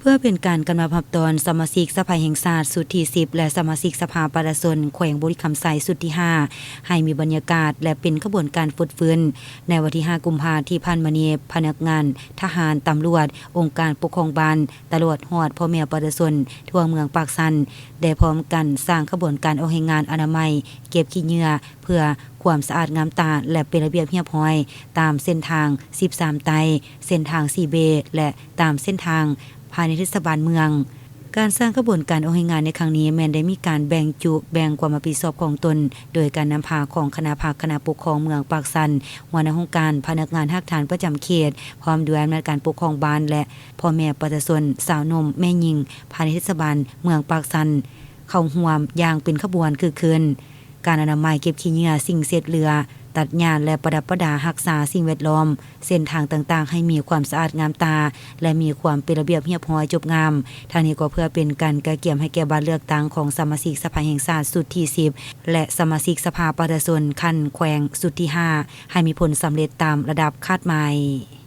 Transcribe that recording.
ເພື່ອເປັນການກຳນຳຮັບຕ້ອນສະມາຊິກສະພາແຫ່ງຊາດຊຸດທີສິບ ແລະ ສະມາຊິກສະພາປະຊາຊົນແຂວງບໍລິຄຳໄຊຊຸດທີຫ້າ ໃຫ້ມີບັນຍາກາດ ແລະ ເປັນຂະບວນການຟົດຟື້ນ, ໃນວັນທີຫ້າ ກຸມພາທີ່ຜ່ານມານີ້, ພະນັກງານທະຫານ, ຕຳຫຼວດ, ອົງການປົກຄອງບ້ານ, ຕະຫຼອດຮອດພໍ່ແມ່ປະຊາຊົນທົ່ວເມືອງປາກຊັນ ໄດ້ພ້ອມກັນສ້າງຂະບວນການອອກແຮງງານອະນາໄມເກັບຂີ້ເຫຍື້ອ ເພື່ອຄວາມສະອາດງາມຕາ ແລະ ເປັນລະບຽບຮຽບຮ້ອຍ ຕາມເສັ້ນທາງສິບສາມໃຕ້, ເສັ້ນທາງສີ່ເບ ແລະ ຕາມເສັ້ນທາງພາຍໃນເທດສະບານເມືອງ. ການສ້າງຂະບວນການອອກແຮງງານໃນຄັ້ງນີ້ ແມ່ນໄດ້ມີການແບ່ງຈຸ ແບ່ງຄວາມຮັບຜິດຊອບຂອງຕົນ ໂດຍການນຳພາຂອງຄະນະພັກຄະນະປົກຄອງເມືອງປາກຊັນ, ຫົວໜ້າຫ້ອງການ, ພະນັກງານຮາກຖານປະຈຳເຂດ, ພ້ອມດ້ວຍອຳນາດການປົກຄອງບ້ານ ແລະ ພໍ່ແມ່ປະຊາຊົນ, ຊາວໜຸ່ມ, ແມ່ຍິງ ພາຍໃນເທດສະບານເມືອງປາກຊັນ ເຂົ້າຮ່ວມຢ່າງເປັນຂະບວນຄຶກຄື້ນ. ການອະນາໄມເກັບຂີ້ເຫຍື້ອ, ສິ່ງເສດເຫຼືອ, ຕັດຫຍ້າ ແລະ ປະດັບປະດາຮັກສາສິ່ງແວດລ້ອມ, ເສັ້ນທາງຕ່າງໆໃຫ້ມີຄວາມສະອາດງາມຕາ ແລະ ມີຄວາມເປັນລະບຽບຮຽບຮ້ອຍຈົບງາມ. ທັງນີ້ກໍເພື່ອເປັນການກະກຽມໃຫ້ແກ່ບັດເລືອກຕັ້ງຂອງສະມາຊິກສະພາແຫ່ງຊາດຊຸດທີສິບ ແລະ ສະມາຊິກສະພາປະຊາຊົນຂັ້ນແຂວງຊຸດທີຫ້າ ໃຫ້ມີຜົນສຳເລັດຕາມລະດັບຄາດໝາຍ.